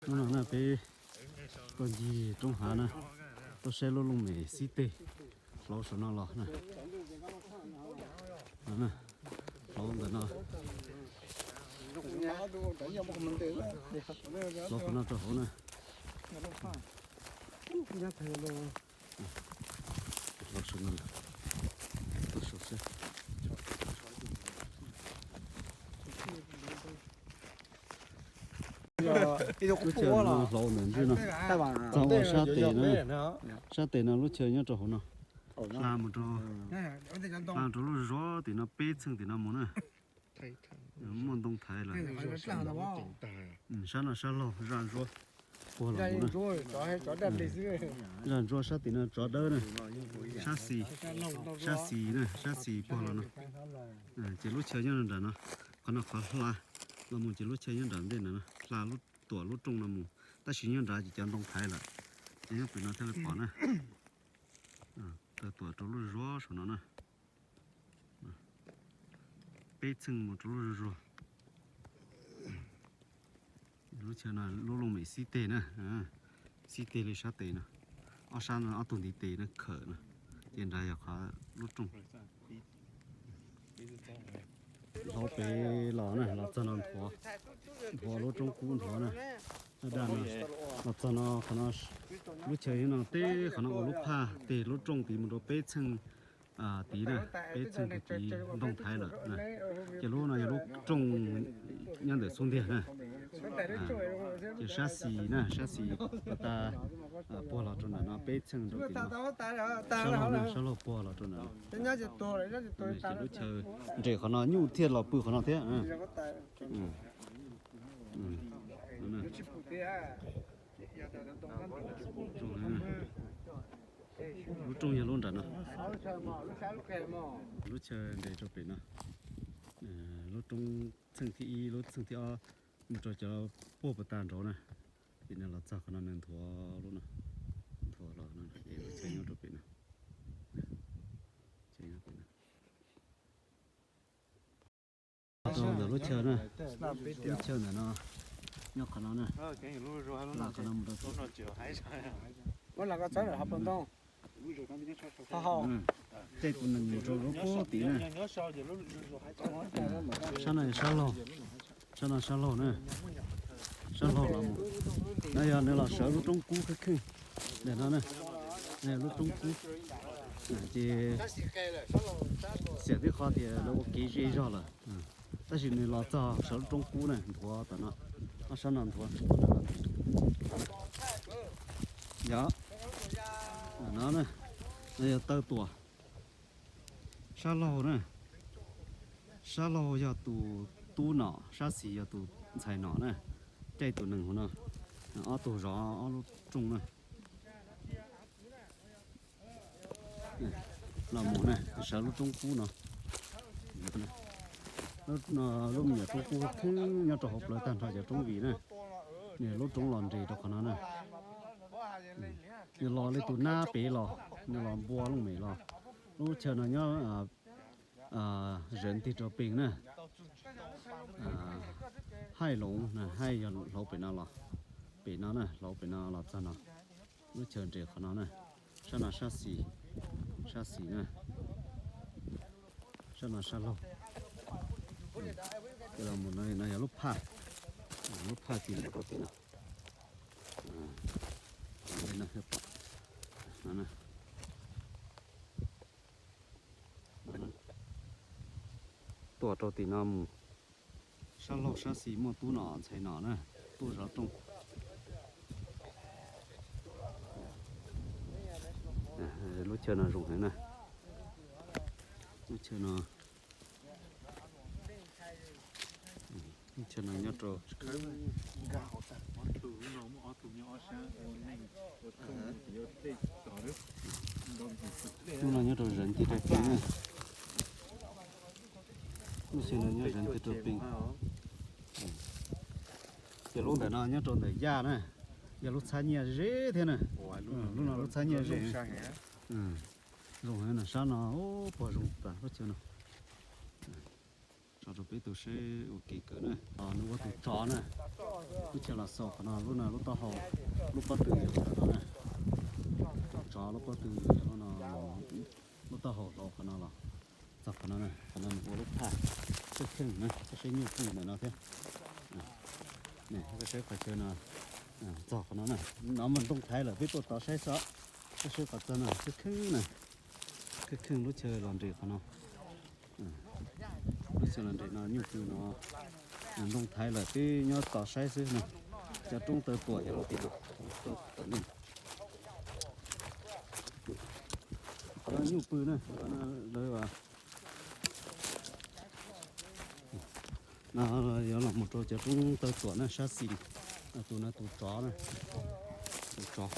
Hnub no na peb tuaj ncig roob hav na, tuaj saib lub looj mem xib teg hlau saum no los na. Hlau ntawm no, hlau qhov no rau hauv na. Hlau saum no, tuaj saum seb. Lub chaw no hlau ntawm ntswg no, txog ua sab tes no, sab tes no lub chaw nyob rau hauv no, hla mus rau, hla rau lub zos tim no peb txheej tim no mus na. Muaj ntoo thaiv lawm. Sab no sab laug zaj ntsuab puag los mus na. Zaj ntsuab sab tim no tsov dawb na. Sab xis, sab xis na, sab xis puag los no. Ces lub chaw nyob nram no, qhov no qhov hla los mus ces lub chaw nyob nram ntej na, hla lub tuam lub rooj no mus, tab sis nyob nrad ces cov ntoo thaiv lawm. Ces nyob pem no thiaj li pom na. Taw tuam rau lub zos saum no na. Peb txheej mus rau lub zuag zuag. Lub chaw no lub looj mem xib teg na, xib teg li sab tes no, ob sab no ob tug ntiv tes na khawm na, ces nrad yog qhov lub rooj. Hlau pem los na, los txog no nthuav, nthuav lub roob kub nthuav na. Daj daj no, los txog no qhov no, lub chaw no teb qhov no ua lub phaj tes lub rooj tid mus rau peb txheej tid na, peb txheej tid ntoo thaiv lawm na. Ces lub no yog lub rooj nyob ntawm xub ntiag na. Ces sab xis na, sab xis puag ta, puag los rau nram no peb txheej rau tim no. Sab laug na, sab laug puag los rau nram no. Ces lub chaw nres qhov no nyuj thiaj los pw qhov no thiab. Lub rooj yog lub nram no. Lub chaw nres rau pem no. Lub roob txheej thib ib, lub txheej thib ob, mus rau cov puag puag ta nraud na. Ces nws los txog qhov no nws nthuav lub no, nthuav los no, ces lub chaw nyob rau pem no. Rau ntawm lub chaw na, lub chaw ntawm no, nyob qhov no na, los qhov no mus rau caij tus nees mus rau lub pub tid na. Sab no sab laug, sab no sab laug na, sab laug los mus. No yog nws los sawv lub roob kub kheej kheej ntawm no na, lub roob kub. Ces xiam tib qho tias lawv ua kev ze zog lawm, tab sis nws los txog sawv lub roob kub na, nthuav tom no, ob sab no nthuav. Yog no na, no yog taw tuam. Sab laug na, sab laug yog tus tub nom, sab xis yog tus ntxhais nom na. Caij tus nees hauv no, ob tug zov ob lub rooj na. Los mus na, sawv lub roob kub no. Lub me nyuam roob kub khwb nyob rau hauv plawv tag nrho cov roob vim na. Nws lub roob los nres rau qhov no na. Nws los li tus nab pem los, nws los npua looj mem los. Lub chaw no nyob zawv ntig rau pem na. Haij loov na, haij yog hlau pem no los, pem no na, hlau pem no los txog no. Lub chaw nres qhov no na, sab no sab xis, sab xis na, sab no sab laug. Ces los mus no, no yog lub phaj, lub phaj ces mus rau tim no. Tuaj rau tim no mus. Sab laug sab xis muaj tub nom ntxhais nom na, tuaj zov rooj. Lub chaw no zoo heev na. Lub chaw no, lub chaw no nyob rau Lub no nyob rau zawv ntig rau pem na. Lub xyoo no nyob zawv ntig rau pem. Ces lub ntawm no nyob rau ntawm yaj na, yog lub txhab nyiaj ze thiab na. Lub no lub txhab nyiaj ze. Zoo heev na, sab no puag zoo tas lub chaw no. Los rau peb tus saib ua ke kawm na. Nws ua tus tsov na. Lub chaw los xaus qhov no, lub no lub taub hau, lub pob tw yog qhov no na. Tus tsov lub pob tw yog lub no, lub taub hau hlo qhov no los txog qhov no na. Qhov no nws ua lub thaj kheej kheej na, txhob saib nyuj pw ntawm no thiab. Koj saib qhov chaw no, txog qhov no na. No mas ntoo thaiv lawm, peb tuaj tod saib xwb. Koj saib qhov txog no kheej kheej na, kheej kheej lub chaw los nres qhov no. Lub chaw los nres no nyuj pw no, ntoo thaiv lawm, peb nyob tod saib xwb no. Cov roob taw tuam yog lub tim no. Qhov no nyuj pw na, lawv no yuav los mus rau cov roob taw tuam na, sab xis. Tus no tus tsov na, tus tsov,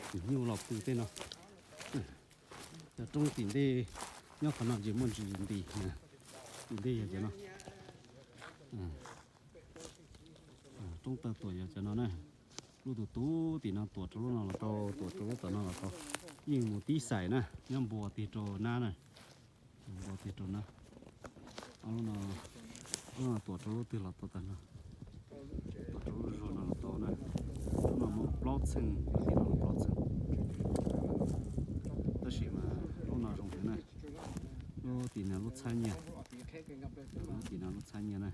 tus nyuj los pw tej no. Cov roob tim ntej nyob qhov no ces muaj ntsis nti, tim ntej yog cov no. Roob taw tuam yog cov no na. Lub tus tub tim no tuam rau lub no los tau, tuam rau lub tom no los tau. Yeej mus tib xais na, nyob npua tig rau nab na. Npua tig rau nab. Lub no, lub no tuam rau lub twg los tau tag no. Tuam rau lub zuag no los tau na. Lub no muaj plaub txheej, lub tim no plaub txheej. Tab sis mas lub no zoo heev na. Lub tim no lub txhab nyiaj. Lub tim no lub txhab nyiaj na.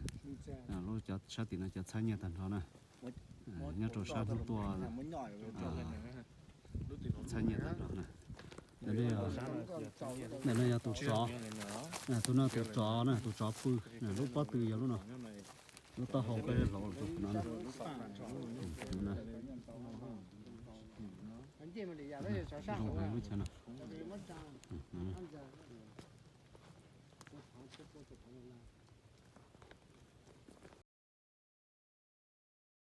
Lub cov sab tim no cov txhab nyiaj tag nrho na. Nyob rau sab hnub tuaj txhab nyiaj tag nrho na. Ntawm no yog tus tsov, tus no tus tsov na, tus tsov pw. Lub pob tw yog lub no, lub taub hau peb hlauv los rau qhov no na. Zoo heev lub chaw no.